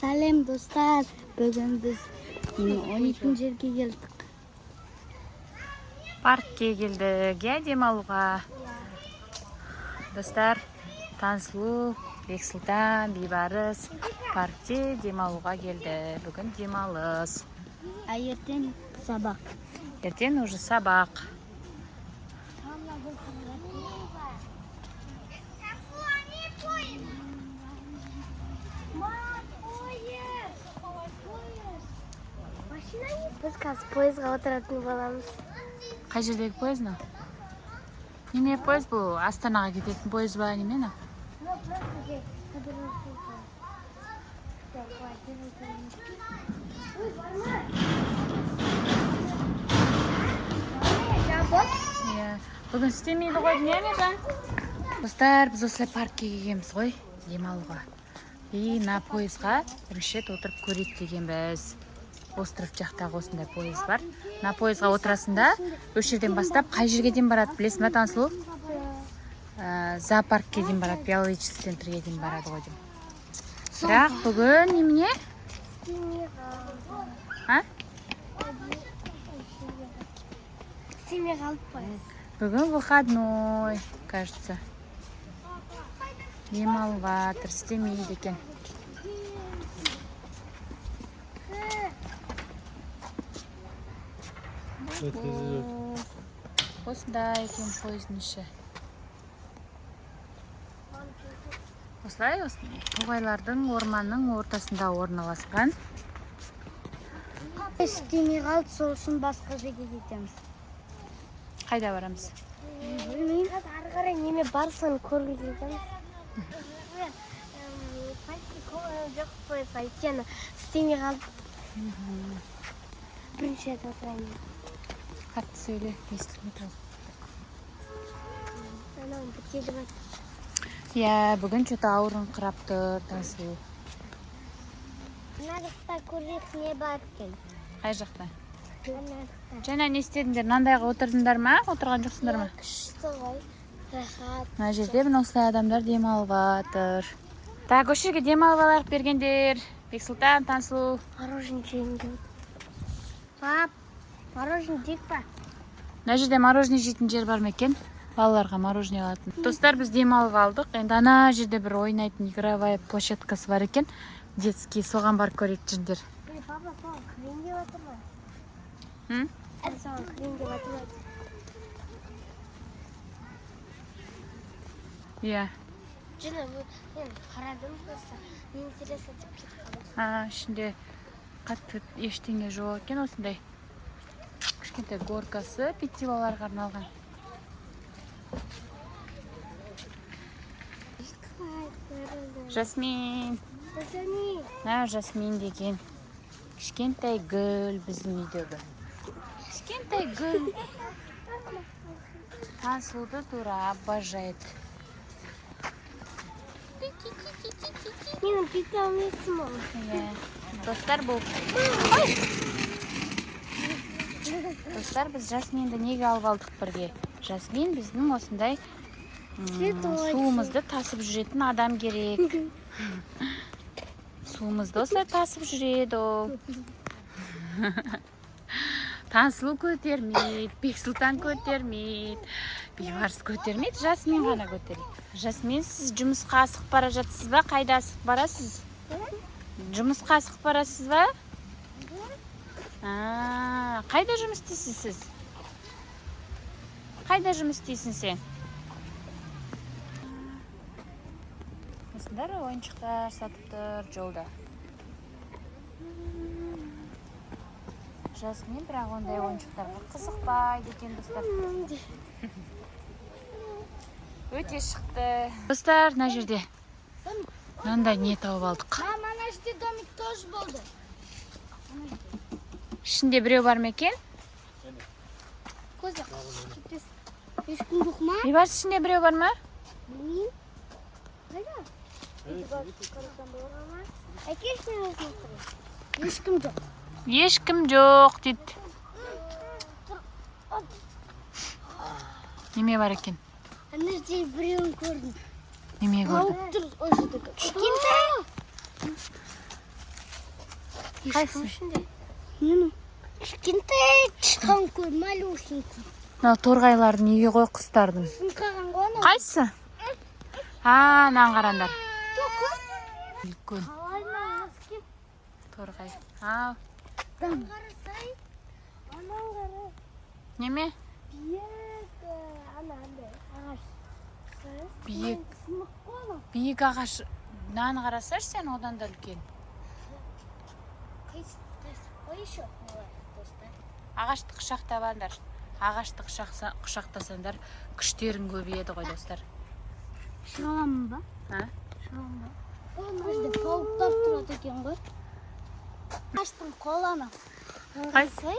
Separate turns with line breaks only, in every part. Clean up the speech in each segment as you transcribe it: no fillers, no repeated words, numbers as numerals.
Сәлем, достар! Бүгін біз ойнайтын жерге келдік.
Паркке келдік, иә, демалуға. Достар, Тансұлу, Бексұлтан, Бейбарыс паркте демалуға келді. Бүгін демалыс.
А ертең сабақ.
Ертең уже сабақ.
Біз қазір пойызға отыратын боламыз.
Қай жердегі пойыз мынау? Неме пойыз бұл? Астанаға кететін пойыз ба, неме мынау? Иә, бүгін істемейді ғой, не, Мержан? Достар, біз осылай паркке келгенбіз ғой демалуға. И мына пойызға бірінші рет отырып көрейік дегенбіз. Остров жақтағы осындай пойыз бар. Мына пойызға отырасың да, осы жерден бастап қай жерге дейін барады, білесің ба, Тансұлу? Зоопаркке дейін барады, биологический центрге дейін барады ғой деймін. Бірақ бүгін немене? А?
Істемей қалып пойыз.
Бүгін выходной, кажется. Демалып жатыр, істемейді екен. Осындай екен пойыздың іші. Осылай тоғайлардың, орманның ортасында орналасқан.
Істемей қалды, сол үшін басқа жерге кетеміз.
Қайда барамыз?
Білмеймін. Ары қарай неме бар, соны көруге кетеміз. Жоқ пойызға, өйткені істемей қалды. Бірінші рет отырайын.
Қатты сөйле, естілмей тұр.
Анау бітеліп жатыр.
Иә, бүгін что-то ауырыңқырап тұр Тансұлу.
Мына жақта көрейік, не бар екен.
Қай жақта?
Ана жақта.
Жаңа не істедіңдер? Мынандайға отырдыңдар ма? Отырған жоқсыңдар ма?
Күшті ғой. Рахат.
Мына жерде міне осылай адамдар демалып жатыр. Так, осы жерге демалып алайық бергендер. Бексұлтан, Тансұлу.
Мороженое жегім келіп. Пап, мороженое жейік па?
Мына жерде мороженое жейтін жер бар ма екен? Балаларға мороженое алатын. Достар, біз демалып алдық. Енді ана жерде бір ойнайтын игровая площадкасы бар екен. Детский, соған барып көрейік жүріңдер.
Ей, папа, соған кірейін деп жатыр ма?
М?
Соған кірейін деп жатыр ма?
Иә.
Жаңа мен қарадым, просто неинтересно деп кетіп қалдым.
А, ішінде қатты ештеңе жоқ екен, осындай. Кішкентай горкасы пяти балаларға арналған. Жасмин.
Жасмин.
Мына Жасмин деген кішкентай гүл, біздің үйдегі. Кішкентай гүл. Тансұлуды тура обожает.
Менің питомецім ол.
Иә. Достар, бұл. Ой! Достар, біз Жасминді неге алып алдық бірге? Жасмин біздің осындай
Цветочек.
суымызды тасып жүретін адам керек. Суымызды осылай тасып жүреді ол. Тансұлу көтермейді, Бексұлтан көтермейді, Бейбарыс көтермейді, Жасмин ғана көтереді. Жасмин, сіз жұмысқа асығып бара жатсыз ба? Қайда асығып барасыз? Жұмысқа асығып барасыз ба? А, қайда жұмыс істейсіз сіз? Қайда жұмыс істейсің сен? Осындай ойыншықтар сатып тұр жолда. Жасмин бірақ ондай ойыншықтарға қызықпайды екен, достар. Өте шықты. Достар, мына жерде мынандай не тауып алдық.
Мама, ана жерде домик тоже болды.
Ішінде біреу бар ма екен?
Көзі қысып кетпес. Ешкім жоқ ма?
Бейбарыс, ішінде біреу бар ма?
Білмеймін. Қайда? Әкелші, мен өзім отырайын. Ешкім жоқ.
Ешкім жоқ дейді. Неме бар екен?
Ана жерде біреуін көрдім.
Неме көрдің?
Тұр, ол жерде. Кішкентай.
Қайсы?
Ішінде. Нені? Кішкентай тышқан көр, малюсенький.
Мынау торғайлардың үйі ғой, құстардың.
Сынқаған ғой анау.
Қайсысы? А, мынаны қараңдар. Үлкен
Қалай мына
торғай. Ау,
Қарасай, анау қара.
неме?
Биік, ана андай ағаш.
Биік.
Сынық қой анау.
Биік ағаш. Мынаны қарасайшы сен, одан да үлкен.
Қисық қой еще. Достар.
Ағашты құшақтап алыңдар. Ағашты құшақтасаңдар, күштерің көбейеді ғой, достар.
Шыға аламын ба?
А?
Шыға аламын ба? Мына жерде пауктар тұрады екен ғой. Ағаштың қолы анау.
Қайсы?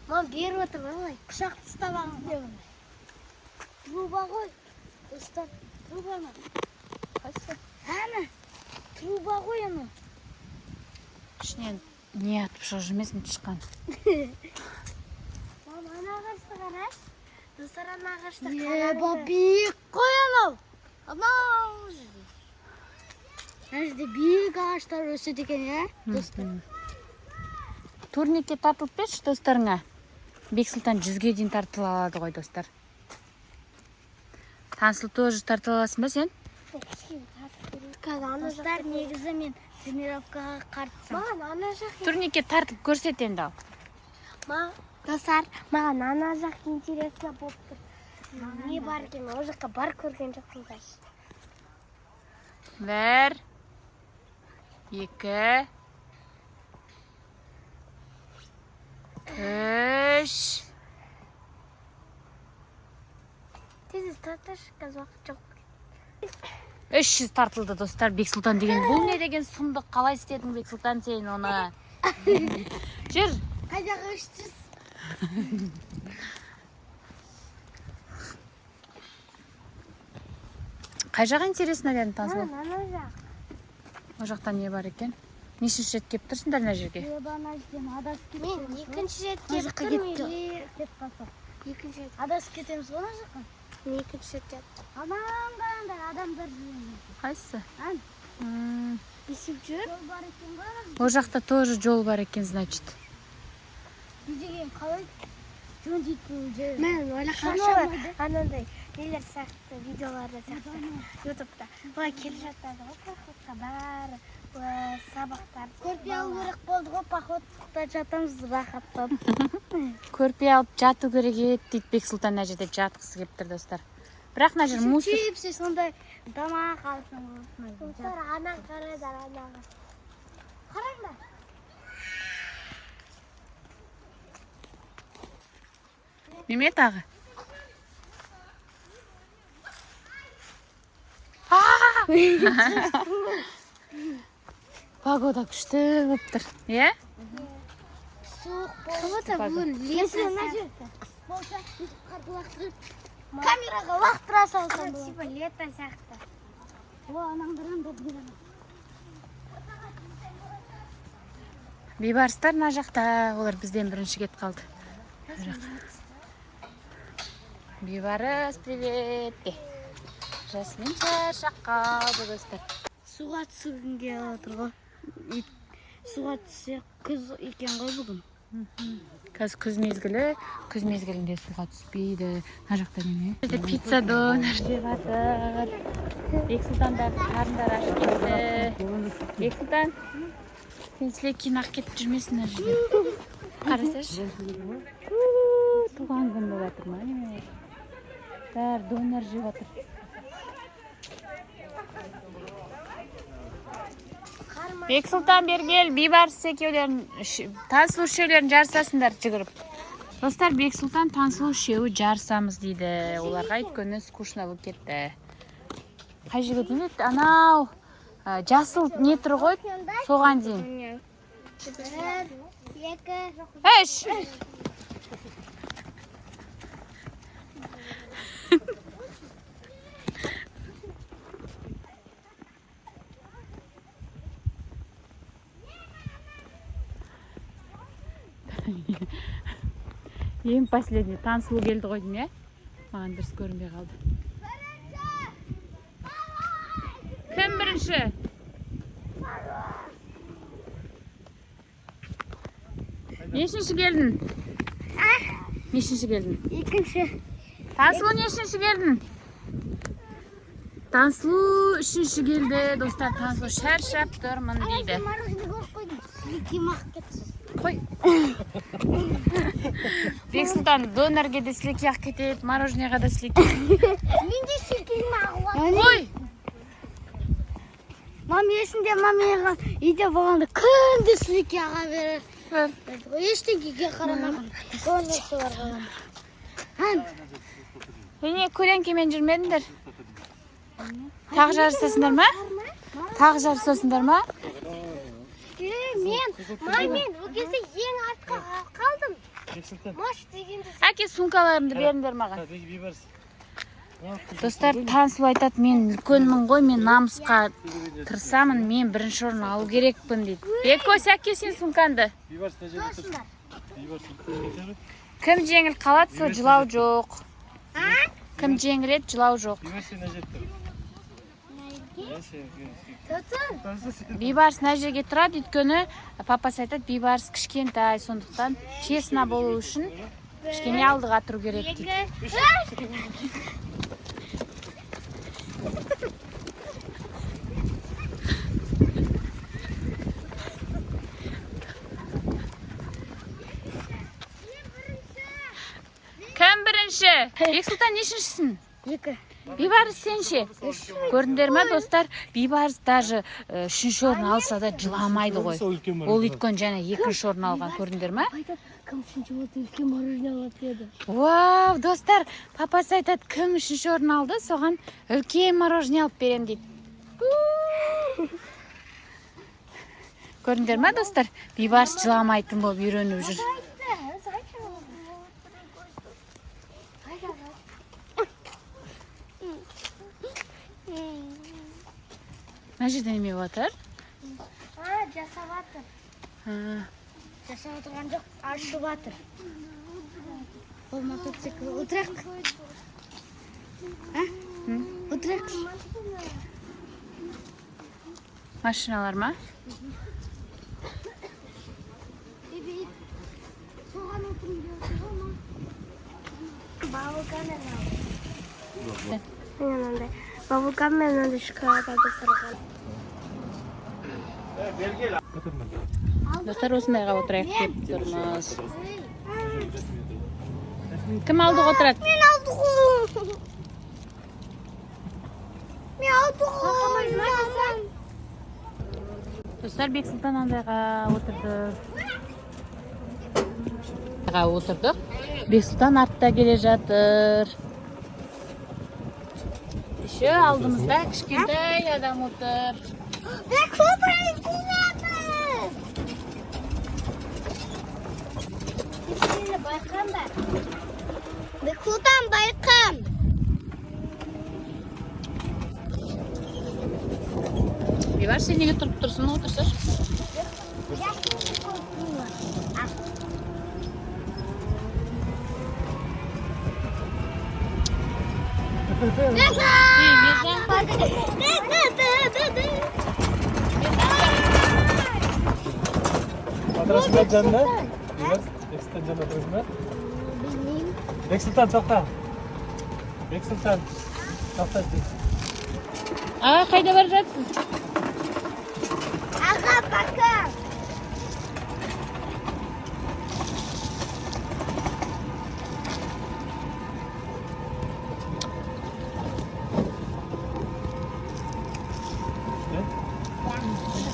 Мам беріп отыр ғой былай.
Пышақты ұстап алған. Труба ғой. Достар, труба ана.
Қайсы?
Әні, труба ғой ана.
Ішінен не атып шығып жүрмесін тышқан.
Мам, ана ағашты қарашы. Достар, ана ағашты
Еба,
қараңдар.
биік қой анау. Анау жерде. Мына жерде биік ағаштар өседі екен, иә? Достар.
Турникке тартылып берші достарыңа. Бексұлтан 100-ге дейін тартыла алады ғой, достар. Тансыл, тоже тартыла аласың ба сен?
Кішкене тартып берейін. Қазір ана
Достар,
жақта.
негізі мен тренировкаға қатысамын.
Маған ана жақ.
Турникке тартып көрсет енді, ал.
Достар, маған ана жақ интересно болып тұр. Не бар екен? Ол жаққа бар көрген жоқпын даже.
1, 2, 3.
Тез тартшы, қазір уақыт жоқ.
300 тартылды, достар, Бексұлтан деген. Бұл не деген сұмдық? Қалай істедің, Бексұлтан, сен оны? Жүр.
Қайдағы 300?
Қай жағы интересно дедің, Тансұлу?
Маған ана жақ.
Ол жақта не бар екен? Нешінші рет келіп тұрсыңдар мына жерге?
Еба, ана жерден адасып
Мен
кетеміз ғой.
екінші рет
Мына
келіп
жаққа
тұрмын.
кетті.
Или
Кетіп қалсақ.
Екінші рет.
Адасып кетеміз ғой ана жаққа.
Мен екінші рет келіп.
Анан қараңдар, адамдар жүрген.
Қайсысы?
Ан.
Несіп жүр?
Жол бар екен ғой ана жерде.
Ол жақта тоже жол бар екен, значит.
Бұл деген қалай жөндейді бұл жер?
Мен ойлап
Шаршамайды.
анандай нелер сияқты, видеоларда сияқты, ютубта былай келе жатады ғой походқа бәрі, былай сабақтар.
Көрпе алу керек болды ғой, походта жатамыз рахаттанып.
Көрпе алып жату керек еді дейді Бексұлтан, мына жерде жатқысы келіп тұр, достар. Бірақ мына жер мусор.
Чипсы, сондай тамақ алсаң болады.
Достар, ана қараңдар, анаға қараңдар.
Неме тағы? Погода күшті болып тұр. Иә?
Суық болды бүгін, лето сияқты.
Қыс болса, бүйтіп қарды лақтырып, камераға лақтыра салсам болады.
Типа лето сияқты.
О, анан қараңдар, мына.
Бейбарыстар мына жақта, олар бізден бірінші кетіп қалды. Бейбарыс, привет де. Жасмин шаршап қалды, достар.
Суға түскім келіп отыр ғой. Суға түссе, күз екен ғой бүгін.
Қазір күз мезгілі, күз мезгілінде суға түспейді. Мына жақта неме? Бізде пицца донер жеп жатыр. Бексұлтандар қарындары ашып кетті. Бексұлтан, сен сілекейің ағып кетіп жүрмесін мына жерде. Қарасайшы. Туған күн болып жатыр ма неме? Бәрі донер жеп жатыр. Бексұлтан, бері кел, Бейбарыс екеулерін, Тансұлу үшеулерін жарысасыңдар жүгіріп. Достар, Бексұлтан, Тансұлу үшеуі жарысамыз дейді. Оларға өйткені скучно болып кетті. Қай жерге дейін еді? Анау жасыл не тұр ғой, соған дейін.
1, 2,
3. Ең последний Тансұлу келді ғой деймін, иә? Маған дұрыс көрінбей қалды. Кім бірінші? Нешінші келдің? Нешінші келдің?
Екінші.
Тансұлу, нешінші келдің? Тансұлу үшінші келді. Достар, Тансұлу шаршап тұрмын дейді.
Мороженое көріп қойдым. Сілекейім ағып кетті.
Қой. Бексұлтан донорге де сілекей ағып кетеді, мороженыйға да сілекей.
Мен де сілекейім ағып жатыр.
Қой.
Мам, есінде, мам, үйде болғанда күнде сілекей аға береді. Ештеңеге қарамаған. Донорсы бар қалған.
Не, көлеңкемен жүрмедіңдер? Тағы жарысасыңдар ма? Тағы жарысасыңдар ма?
Мен, мам, мен ол кезде ең артқа қалдым. Маш дегенде.
Әке, сумкаларымды беріңдер маған. Достар, Тансұлу айтады, мен үлкенмін ғой, мен намысқа тырысамын, мен бірінші орын алу керекпін дейді. Бекос, әке, сен сумкаңды. Кім жеңіл қалады, сол жылау жоқ. Кім жеңіледі, жылау жоқ. Бейбарыс мына жерге тұрады, өйткені папасы айтады, Бейбарыс кішкентай, сондықтан честно болу үшін кішкене алдыға тұру керек дейді. Кім бірінші? Бексұлтан, нешіншісің?
Екі.
Бейбарыс, сен ше? Көрдіңдер ма, достар? Бейбарыс даже үшінші орын алса да жыламайды ғой. Ол өйткені жаңа екінші орын алған, көрдіңдер ма?
Айтады, кім үшінші болды, үлкен мороженое алады деді.
Вау, достар, папасы айтады, кім үшінші орын алды, соған үлкен мороженое алып беремін дейді. У! Көрдіңдер ма, достар? Бейбарыс жыламайтын болып үйреніп жүр. Мына жерде неме жатыр?
А, жасап жатыр.
А,
Жасап отырған жоқ, ашып жатыр. Ол мотоцикл. Отырайық. А? Отырайық.
Машиналар ма?
Бебек. Соған отырғым келіп отыр ғой, мам.
Бабылгам мен алдым. Мен мынандай бабылгам мен мынандай шоколад сырған.
Достар, осындайға отырайық деп тұрмыз. Кім алдыға отырады?
Мен алдық. Мен алдық.
Достар, Бексұлтан андайға отырды. Отырдық. Бексұлтан артта келе жатыр. Еще алдымызда кішкентай адам отыр.
Мен көпіріп жатыр. Байқам ба? Бексұлтан, байқам.
Бейбарыс, сен неге тұрып тұрсың? Отырсайшы. Ей, Мержан.
Отырасың ба жанына? Бейбарыс, Бексұлтан жанына отырасың ба?
Білмеймін.
Бексұлтан, тоқта. Бексұлтан, тоқта.
Аға, қайда бара жатсыз?
Аға, пока.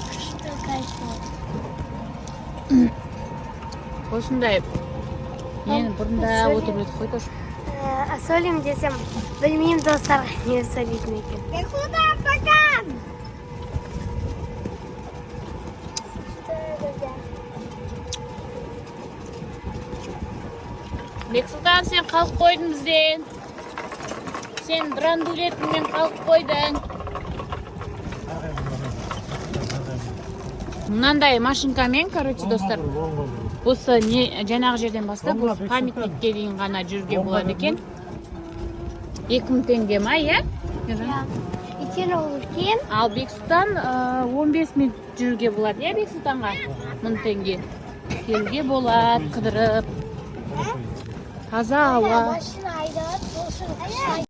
Күшті кайф.
Осындай нені бұрында отырып едік қой тоже.
Сөйлеймін десем, білмеймін, достарға не сөйлейтін екен.
Бексұлтан, пока.
Күшті, друзья.
Бексұлтан, сен қалып қойдың бізден. Сен драндулетіңмен қалып қойдың. Мынандай машинкамен, короче, достар, осы не жаңағы жерден бастап осы памятникке дейін ғана жүруге болады екен. 2000 теңге ма, иә?
Иә. Өйткені ол үлкен.
Ал Бексұлтан 15 минут жүруге болады, иә, Бексұлтанға? 1000 теңге. Келуге болады қыдырып. Таза ауа.
Машина айдап, сол үшін.